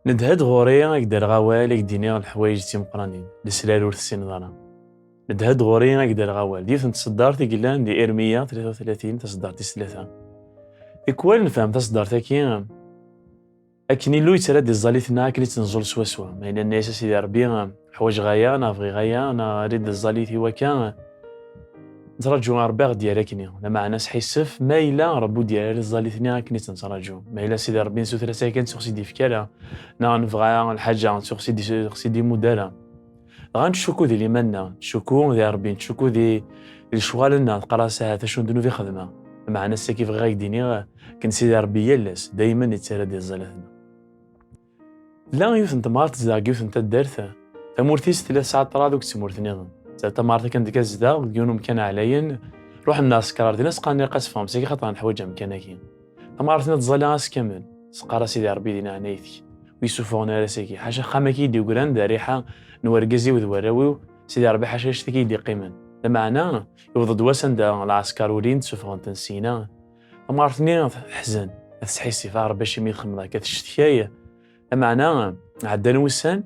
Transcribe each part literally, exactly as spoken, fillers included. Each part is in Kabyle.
Nedha-d ɣur-i ad k-d-rreɣ awal, ad k-d-iniɣ leḥwayeǧ d timeqqranin, leslal ur tessineḍ ara. Nedha-d ɣur-i ad k-d-rreɣ awal. D yiwet n tseddart i yellan di Irmiya tlata u tlatin, taseddart tis tlata. Tikwal nefhem taseddart-agi akken Illu yettarra-d iẓẓaliten-nneɣ akken i tt-nẓul swaswa. Ma yella nenna-yas a Sidi Ṛebbi, ḥwaǧeɣ aya, neɣ bɣiɣ aya, neɣ err-d iẓẓalit i wakka, nettṛaǧu Ṛebbi ad ɣ-d-yerr akkenni. Lameɛna sḥissef, ma yella Ṛebbi ur d-yerri ara iẓẓalit-nni akken i tt-nettṛaǧu. Ma yella Sidi Ṛebbi nsuter-as aya kan, tuɣ s-id-yefka ara, neɣ nebɣa lḥaǧa, tuɣ s-id-, tuɣ s-id-imudd ara. Dɣa nettcukku di liman-nneɣ, nettcukku di Ṛebbi, nettcukku di, di lecɣal-nneɣ, neqqar-as ahat acu n ddnub i xedmeɣ. Lameɛna ass-agi bɣiɣ ad k-d-iniɣ akken Sidi Ṛebbi yal ass, daymen yettarra-d iẓẓalit-nneɣ. Tella yiwet n temɣart tezdeɣ deg yiwet n taddart, tamurt-is tella tesɛa ṭṭrad akked tmurt nniḍen. Tesɛa tamɣart akken deg tezdeɣ deg yiwen umkan ɛlayen, ruḥen lɛesker ar din, as-qqaren ilaq ad teffɣem seg-a xaṭer neḥwaǧ amkan-agi. Tamɣart-nni tẓalla ass kamel, teqqar a Sidi Ṛebbi di leɛnayet-ik, ur yi-ssufɣen ara seg-i, ḥaca axxam-agi i d-yegran d rriḥa n wergaz-iw d warraw-iw, Sidi Ṛebbi ḥaca annect-agi i d-yeqqimen. Lameɛna, yewweḍ-d wass anda lɛesker ulin-d, ssufɣen-ten syin. Tamɣart-nni teḥzen, tesḥissif, a Ṛebbi acimi i txedmeḍ akka, teccetkay. Lameɛna, ɛeddan wussan,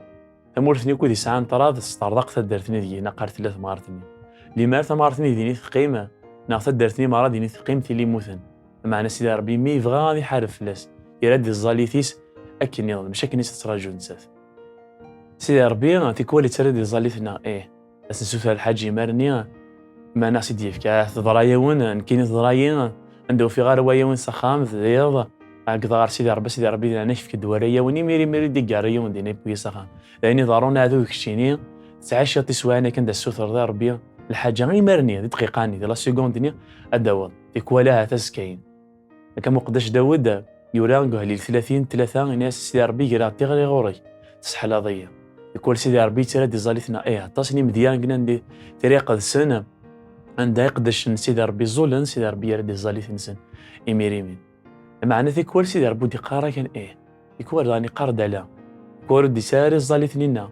tamurt-nni akk i d-yesɛan ṭṭrad tesṭerḍeq taddart-nni deg yenna qqar tella temɣart-nni. Limer tamɣart-nni din i teqqim, neɣ taddart-nni merra din i teqqim, tili mmuten. Lameɛna Sidi Ṛebbi mi yebɣa ad iḥareb fell-as, yerra-d iẓẓalit-is akken nniḍen, mačči akken i s-tettraǧu nettat. Sidi Ṛebbi tikwal yettarra-d iẓẓalit-nneɣ, ih, ad s-nessuter lḥaǧa imar-nni, meɛna s-id-yefka, teḍra-yawen, nekkini teḍra-yi, anda ufiɣ ara wa yawen s axxam, d iḍ, ɛeggḍeɣ ɣer Sidi Ṛebbi, Sidi Ṛebbi di leɛnaya-k efk-d warraw-yawen, imir imir i d-iggar yiwen dinna yewwi-yi s axxam. D ayen iḍerrun aɛdaw keččini, tettɛiciḍ tiswiɛin akken d as-tessutreḍ i Ṛebbi lḥaǧa imar-nni, di dqiqa-nni, di la seconde-nni, ad d-taweḍ, tikwal ahat azekka-yin. Akka am uqeddac Dawed yura deg Uhlil tlatin tlata, yenna-yas, Sidi Ṛebbi, greɣ tiɣri ɣur-k, tesseḥlaḍ-iyi. Tikwal Sidi Ṛebbi yettarra-d iẓẓaliten-nneɣ, ih, aṭas n yimedya i yellan di tira iqedsen, anda iqeddacen n Sidi Ṛebbi ẓẓulen, Sidi Ṛebbi yerra-d iẓẓaliten-nsen imir imir. Lameɛna tikwal Sidi Ṛebbi ur d-iqqar ara kan ih, tikwal daɣen iqqar-d ala. Tikwal ur d-yesɛi ara iẓẓaliten-inna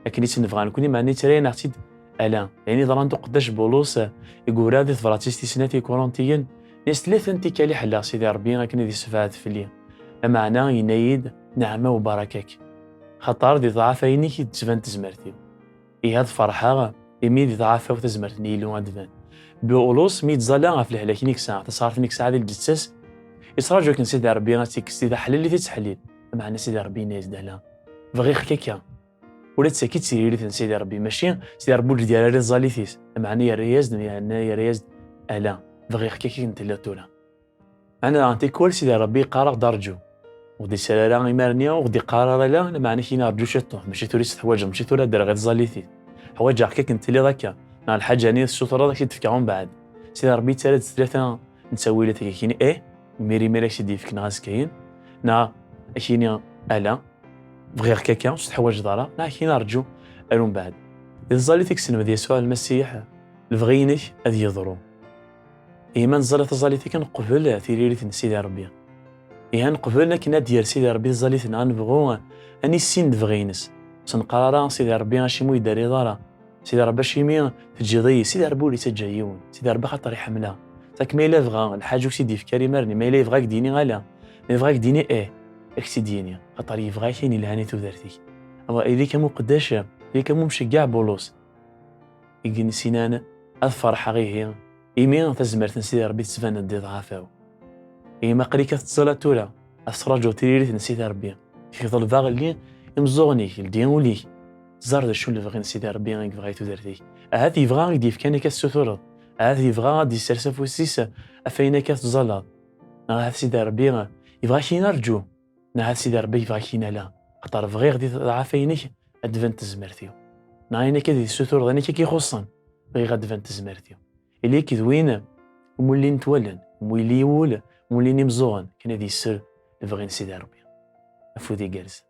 akken i tt-nebɣa nekkni, meɛna yettarra-yaneɣ-tt-id ala. Ayen yeḍran d uqeddac Bulus i yura di tebṛat-is tis snat i Ikurintiyen, yenna-yas, tlata n tikkal i ḥelleɣ Sidi Ṛebbi akken ad yessebɛed fell-i. Lameɛna yenna-yi-d, nneɛma u baṛaka-k. Xaṭer di ḍɛafa-inek i d-tettban tezmert-iw. Ihi ad ferḥeɣ imi di ḍɛafa-w tazmert n Yillu ad d-tban. Bulus mi yettẓalla ɣef lehlak-nni i yesɛa, tasɣart-nni i yesɛa di lǧetta-s, yettraǧu akken Sidi Ṛebbi ad tt-ikkes, d aḥlil i t-ittḥellil. Lameɛna Sidi Ṛebbi yenna-yas-d ala. Bɣiɣ-k akka. Ula d tagi d tiririt n Sidi Ṛebbi, mačči Sidi Ṛebbi ur d-yerri ara iẓẓalit-is, lameɛna yerra-yas-d, yerna yerra-yas-d ala, bɣiɣ-k akken telliḍ tura. Meɛna daɣen tikwal Sidi Ṛebbi yeqqar-aɣ-d arǧu. Ur ɣ-d-yesserra ara imar-nni, ur ɣ-d-yeqqar ara ala, lameɛna kini arǧu ciṭuḥ, mačči tura i s-teḥwaǧeḍ, mačči tura ad d-rreɣ iẓẓalit-ik. Ḥwaǧeɣ-k akken telliḍ akka, neɣ lḥaǧa-nni tessutreḍ ad k-id-tefkeɣ umbeɛd. Sidi Ṛebbi yettarra-d tlata n ttawilat, ad k-yini ih, imir imir ad k-tt-id-yefk neɣ azekka-yin, neɣ ad k-yini ala, bɣiɣ-k akka, ur s-teḥwaǧeḍ ara, neɣ ad k-yini rǧu ar umbeɛd. Di tẓallit i yesselmed Yasuɛ Lmasiḥ, lebɣi-inek ad yeḍru. Ihi ma neẓẓal taẓallit akken, neqbel tiririt n Sidi Ṛebbi. Ihi ad neqbel akken ad d-yerr Sidi Ṛebbi taẓallit-nneɣ, ad nebɣu ad nissin lebɣi-ines. Ur s-neqqar ara, Sidi Ṛebbi, acimi ur yi-d-terriḍ ara? Sidi Ṛebbi, acimi teǧǧiḍ-iyi? Sidi Ṛebbi ur yettaǧǧa yiwen. Sidi Ṛebbi, axaṭer iḥemmel-aɣ. Sak ma yella bɣa lḥaǧa ur k-tt-id-yefki ara imar-nni, ma yella yebɣa ad k-d-yini ala, ma yebɣa ad k-d-yini ih, ad k-tt-id-yini. Axaṭer yebɣa ayen yelhan i tudert-ik. Awa, ili-k am uqeddac, ili-k am umceggeɛ Bulus. I yensinan ad ferḥeɣ ihi, imi tazmert n Sidi Ṛebbi tettban-d di ḍɛafa-w. Ihi ma aql-ik ad tettẓallaḍ tura, ad tettṛaǧuḍ tiririt n Sidi Ṛebbi, kif ḍelbeɣ lli imeẓẓuɣen-ik, ldi ul-ik, ẓer d acu n lebɣi n Sidi Ṛebbi i yebɣa i tudert-ik. Ahat yebɣa i k-d-yefkan akka tessutreḍ, ahat yebɣa ad d-yessers afus-is ɣef wayen akka tettẓallaḍ. Neɣ ahat Sidi Ṛebbi yebɣa-k-in rǧu, neɣ ahat Sidi Ṛebbi yebɣa-k-in ala, axaṭer bɣiɣ di ḍɛafa-inek ad d-tban tezmert-iw. Neɣ ayen akka d-tessutureḍ, ayen akka k-ixuṣṣen, bɣiɣ ad d-tban tezmert-iw. Ili-k d win umi llint wallen, umi yelli wul, umi llin imeẓẓuɣen, akken ad yesser lebɣi n Sidi Ṛebbi. Afud igerrzen.